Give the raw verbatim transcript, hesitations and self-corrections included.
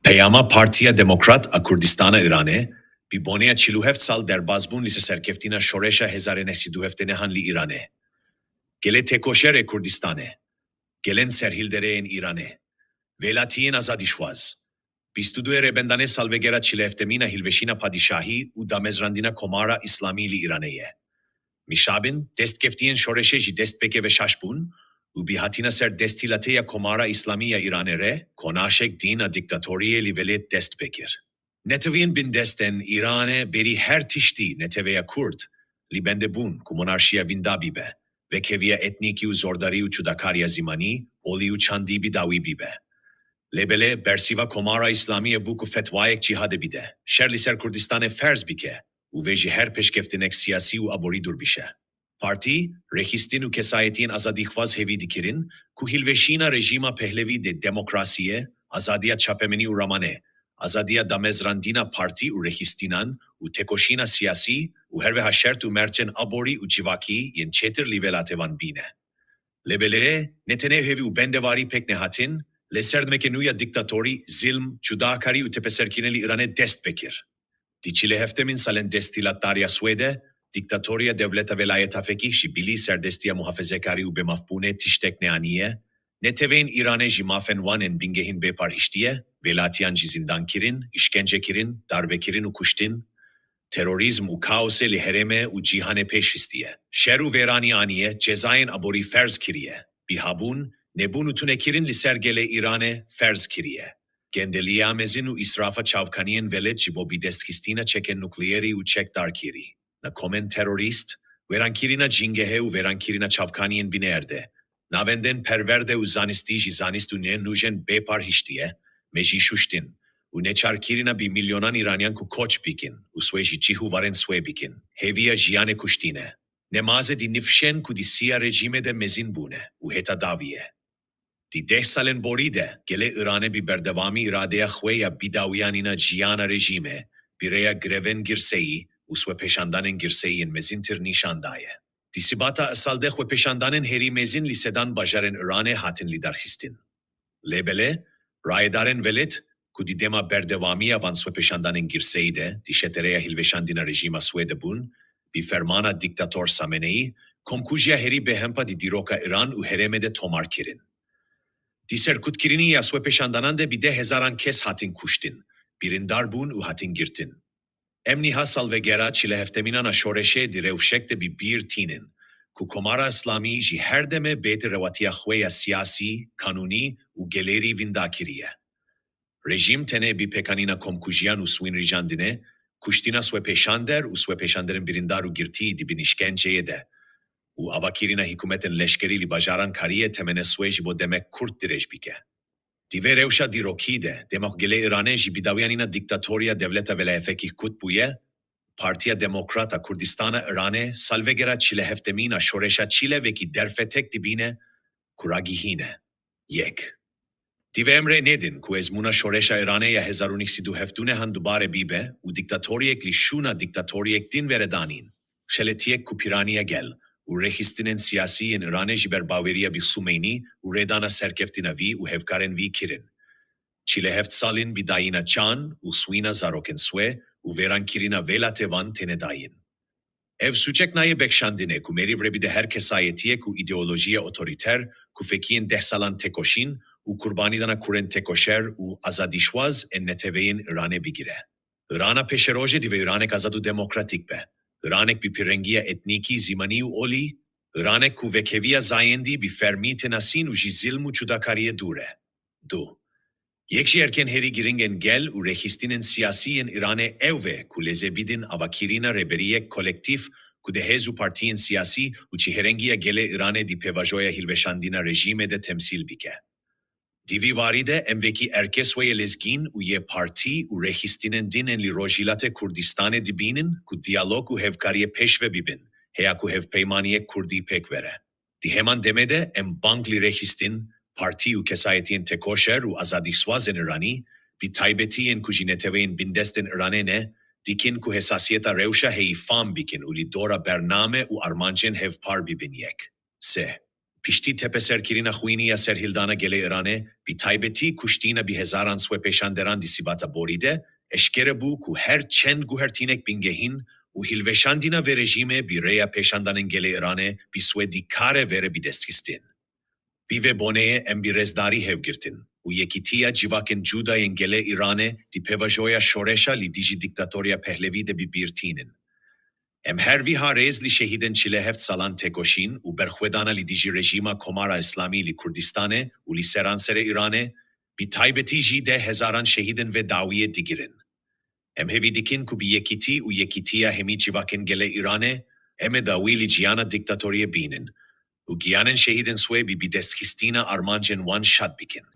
Peyama Partiya Demokrat a Kurdistana Îranê, bi boneya çil û heft sal derbazbûn li ser serkeftina şoreşa hezar û neh sed û hevdeh nehan li Îranê. Gelê têkoşer ê Kurdistanê, gelên serhilderê yên Îranê, welatiyên azadîşwaz. Bîst û du Rêbendanê salvegera çil û hevdemîn a hilweşîna padîşahî û damezrandina Komara Îslamî li Îranê ye. Mişabin, destkeftiyên şoreşê jî dest pêkê ve şaş bûn û bi hatina ser desthilatê ya Komara Îslamî ya Îranê re, konaşek din a dîktatoriyê li welêt dest pê kir. Neteweyên bindest ên Îranê berî her tiştî neteweya Kurd li bende bûn ku monarşiya winda bibe, vekheviya etnîkî û zordarî û cudakariya zîmanî, olî û çandî bi dawî bibe. Lê belê, bersiva Komara Îslamî ye bû ku fetwayek cîhadê bide, şer li ser Kurdistanê ferz bike û vê ji her pêşkeftinek siyasî û aborî dûr bişe. Partî, rêxistin û kesayetiyên azadîxwaz hêvî dikirin ku hilweşîna rejîma Pehlevî de demokrasiyê, azadiya çapemenî û ramanê, azadiya damezrandina partî û rêxistinan û têkoşîna siyasî û her wiha şert û mercên aborî û civakî yên çêtir li welatê wan bîne. Lê belê, ne tenê hêvî û bendewarî pêk nehatin, lê serdemeke nû ya dîktatorî, zilm, cudakarî û tepeserkirinê li Îranê dest pê kir. Di çil û hevdemîn salên desthilatdariya Swêdê, dîktatoriya dewleta velayeta fekî ji bilî serdestiya muhafezekarî û bêmafbûnê tiştek neaniye, neteweyên Îranê ji mafên wan ên bingehîn bê par hiştiye, welatiyan jî zindankirin, îşkencekirin, darvekirin û kuştin, terorîzm û kaosê li herêmê û cîhanê pêş histiye. Şer û vêranî aniye, cezayên aborî ferz kiriye. Bihabûn, nebûn û tunekirin li ser gelê Îranê ferz kiriye. Gendeliya mezin û îsrafa çavkaniyên welêt ji bo bidestxistina çekên nukleerî û çekdarkirî. Na komên terorîst, wêrankirina cîngehê û wêrankirina çavkaniyên binêrdê. Navendên perwerde û zanistî jî zanist û nê nûjên bê par hiştiye, me jî şuştin. Û neçarkirina bi milyonan Îraniyan ku koç bikin û swê ji cih û warên swê bikin. Hêviya jiyanê kuştîne. Nemaze di nifşên ku di siya rejîmê de mezin bûne û heta dawiyê. Di deh salên borî de gelê Îranê bi berdewamî îradeya xwe ya bidawiyanîna jiyana rejîmê, bi rêya grevên girseyî û swepêşandanên girseyî yên mezintir nîşan daye. Di Sibata îsal de xwepêşandanên herî mezin li sedan bajarên Îranê hatin lidarxistin. Lê belê, rayedarên welêt ku di dema berdewamiya van swepêşandanên girseyî de di şetereya hilweşandina rejîma Swêdê bûn, bi fermana dîktator Sameneyî, komkujiya herî bêhempa di dîroka Îran û herêmê de tomar kirin. Di serkutkirinî ya swepêşandanan de bi deh hezaran kes hatin kuştin, birîndar bûn û hatin girtin. Em niha salvegera çil û hevdemînan a şoreşê di rewşek de bi bîr tînin ku Komara Îslamî ji her demê bêtir rewatiya xwe ya siyasî, kanûnî û gelêrî winda kiriye. Rejîm tenê bi pêkanîna komkujiyan û swînrîjandinê, kuştina swepêşander û swepêşanderên birîndar û girtî di bin îşkenceyê de û avakirina hikûmetên leşkerî li bajaran kariye temene swê ji bo demek kurt dirêj bike. Di vê rewşa dîrokî de, dema ku gelê Îranê ji bidawiyanîna dîktatoriya dewleta velayefekî kut bûye, Partiya Demokrat a Kurdistana Îranê salvegera çil û hevdemîn a şoreşa çile vekî derfetek dibîne ku ragihîne. Yek. Divê em rê nedin ku ezmûna şoreşa Îranê ya hezar û neh sed û hevdû nehan dubare bibe û dîktatoriyek li şûna dîktatoriyek din were danîn. Xeletiyek ku pîraniya gel û rêxistinên siyasî yên Îranê ji ber baweriya bi Xumeynî û rêdana serkeftina vî û hevkarên vî kirin. Çil û heft salîn bi dayîna çand û swîna zarokên swê û vêrankirina welatê van têne dayîn. Ev sûcek nayê bekşandinê ku merîv rê bide her kesayetiyek û îdeolojiyê otorîter ku fekiyên deh salan têkoşîn û qurbanîdana kurên têkoşer û azadîşwaz ên neteweyên Îranê bigire. Îrana pêşerojê divê Îranek azad û demokratîk be. Îranek bi pêrengiya etnîkî, zîmanî û olî, Îranek ku vekheviya zayendî bi fermî tê nasîn û ji zilm û cudakariyê dûr e. Du. Yek ji erkên herî giring ên gel û rêxistinên siyasî yên Îranê ew ve ku leze bidin avakirina rêberiyek kolektîf ku di hêz û partiyên siyasî û çihêrengiya gelê Îranê di pêvajoya hilweşandina rejîmê de temsîl bike. Di vî warî de em vekî erkê swê yê lezgîn û yê partî û rêxistinên din ên li Rojhilatê Kurdistanê dibînin ku diyalog û hevkariyê pêşve bibin, heya ku hevpeymaniyek kurdî pêk were. Di heman demê de em bang li rêxistin, partî û kesayetiyên têkoşer û azadîxwazên Îranî, bi taybetî yên ku ji neteweyên bindest ên Îranê ne, dikin ku hesasiyeta rewşa heyî fam bikin û li dora bername û armancên hevpar bibin yek. Sê. Piştî tepeserkirina xwînî ya serhildana gelê Îranê, bi taybetî kuştina bi hezaran swepêşanderan di sibata borî de, eşkere bû ku her çend guhertînek bingehîn û hilweşandina vê rejîmê bi rêya pêşandanên gelê Îranê bi swê dikare vere bidestxistin. Bi vê boneyê em bi rêzdarî hevgirtin û yekîtiya civakên cuda yên gelê Îranê di pêvajoya şoreşa li dijî dîktatoriya Pehlevî de bi bîr tînin. Em her wiha rêz li şehîdên çil û heft salan têkoşîn û berxwedana li dijî rejîma Komara Îslamî li Kurdistanê û li seranserê Îranê, bi taybetî jî deh hezaran şehîdên vê dawiyê digirin. Em hêvî dikin ku bi yekîtî û yekîtiya hemî civakên gelê Îranê, em ê dawî li ciyana dîktatoriyê bînin û giyanên şehîdên swê bi bidestxistina armancên wan şad bikin.